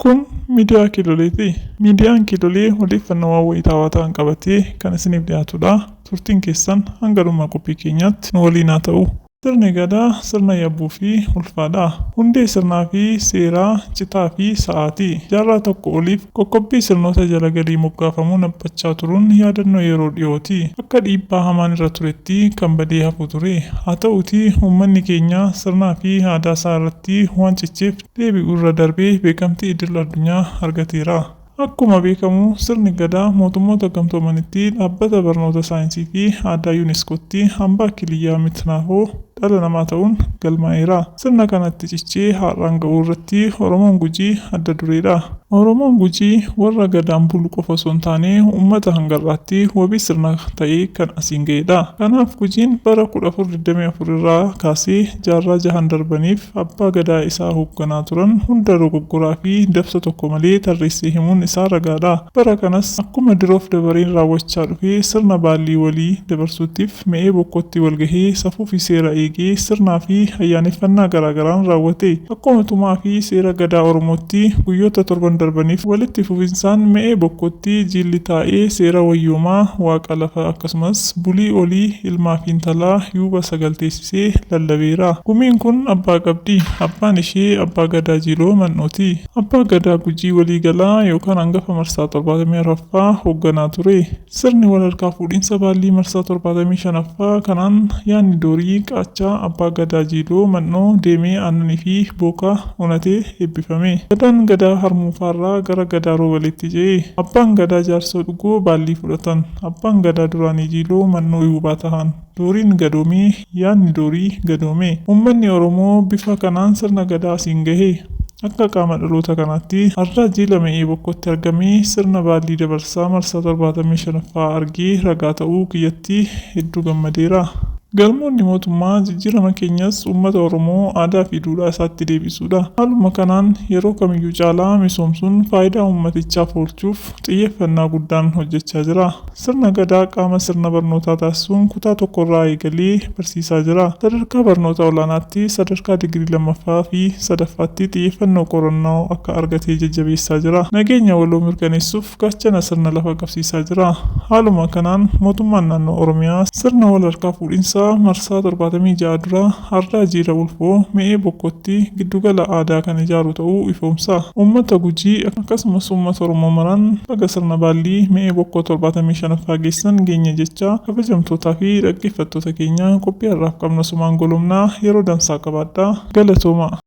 Kun miidiyaa Kiiloleeti. Miidiyaan Kiilolee odeeffannoowwan wayitaawaa ta'an qabatee kan isiniif dhiyaatudha. Turtiin keessan hanga dhuma qophii keenyaatti nu waliin haa ta'u. Sirni Gadaa sirna yabbuu fi ulfaadha. Hundee sirnaa fi seeraa, citaa fi sa'aati. Jaarraa tokko oliif qoqqobbii sirnoota jala galii moggaafamuun haphachaa turuun yaadannoo yeroo dhiyooti. Akka dhiibbaa hamaan irra turetti kan badee hafu ture. Haa ta'uutii uummanni keenya sirnaa fi aadaa isaa irratti waan cicheef deebi'uu irra darbee beekamtii idil addunyaa argateera. Akkuma beekamu sirni Gadaa Mootummoota Gamtoomanitti Dhaabbata Barnoota Saayinsii fi Aadaa UNESCOtti hambaa kiliyyaa mitnaafoo dhala namaa ta'uun galmaa'eera. Sirna kanatti cichee har'aan ga'uu irratti Oromoon Gujii adda dureedha. Oromoon Gujii warra Gadaan bulu qofa osoo hin taane uummata hanga har'aatti wabii sirna ta'ee kan asiin ga'eedha. Kanaaf Gujiin bara 1424 irraa kaasee jaarraa jahan darbaniif Abbaa Gadaa isaa hoogganaa turan hunda dogoggoraa fi dabsa tokko malee tarreessee himuun isaa ragaadha. Bara kanas akkuma diroof dabareen raawwachaa dhufe sirna baallii walii dabarsuuttif Me'ee Bokkootti walgahee safuu fi seera eegee sirnaa fi ayyaaneffannaa garaagaraan raawwate. Akkuma tumaa fi seera Gadaa Oromootti guyyoota torban darbaniif walitti fufinsaan Me'ee Bokkootti jiilli taa'ee seera wayyoomaa Waaqa lafa akkasumas bulii olii ilmaa fi intalaa yuuba sagal teessisee lallabeera. Gumiin kun abbaa qabdi. Abbaan ishee Abbaa Gadaa Jiiloo Man'ooti. Abbaa Gadaa Gujii walii galaa yookaan angafa marsaa 74ffaa hoogganaa ture. Sirni wal harkaa fuudhinsa baallii marsaa 75ffaa kanaan yaadni Doorii Qaachaa Abbaa Gadaa Jiiloo Man'oo deemee aannanii fi booka unatee eebbifame. Gadaan Gadaa Harmuufaarraa gara Gadaa Roobaleetti ce'e. Abbaan Gadaa Jaarsoo Dhugoo baallii fudhatan. Abbaan Gadaa duraanii Jiiloo Man'oo Yuubaa tahan. Dooriin gadoomee, yaadni Doorii gadoome. Uummanni Oromoo bifa kanaan sirna Gadaa asiin gahe. Akka qaama dhaloota kanaatti ardaa Jiila Me'ee Bokkootti argamee sirna baallii dabarsaa marsaa 75ffaa argee ragaa ta'uu kiyyatti hedduu gammadeera. Galmoonni mootummaa jijjiirama keenyas uummata Oromoo aadaa fi duudhaa isaatti deebisuudha. Haaluma kanaan yeroo kamiyyuu caalaa misoomsuun faayidaa uummatichaaf oolchuuf xiyyeeffannaa guddaan hojjechaa jira. Sirna Gadaa qaama sirna barnootaa taasisuun kutaa tokko irraa eegalee barsiisaa jira. Sadarkaa barnoota olaanaatti sadarkaa digirii lammaffaa fi sadaffaatti xiyyeeffannoo qorannoo akka argatee jajjabeessaa jira. Nageenya waloo mirkaneessuuf gaachana sirna lafa qabsiisaa jira. Haaluma kanaan mootummaan naannoo Oromiyaa sirna wal harkaa fuudhinsa marsaa 76 dura Ardaa Jiila Ulfoo Me'ee Bokkootti giddugala aadaa kan ijaaru ta'uu ifoomsa. Uummata Gujii akkasumas uummata Oromoo maraan baga sirna baallii Me'ee Bokkoo 75ffaa geessan geenye jechaa kabajamtootaa fi dhaggeeffattoota keenya qophii har'aaf qabnu asumaan golobna yeroo dansaa qabaadhaa. Galatoomaa!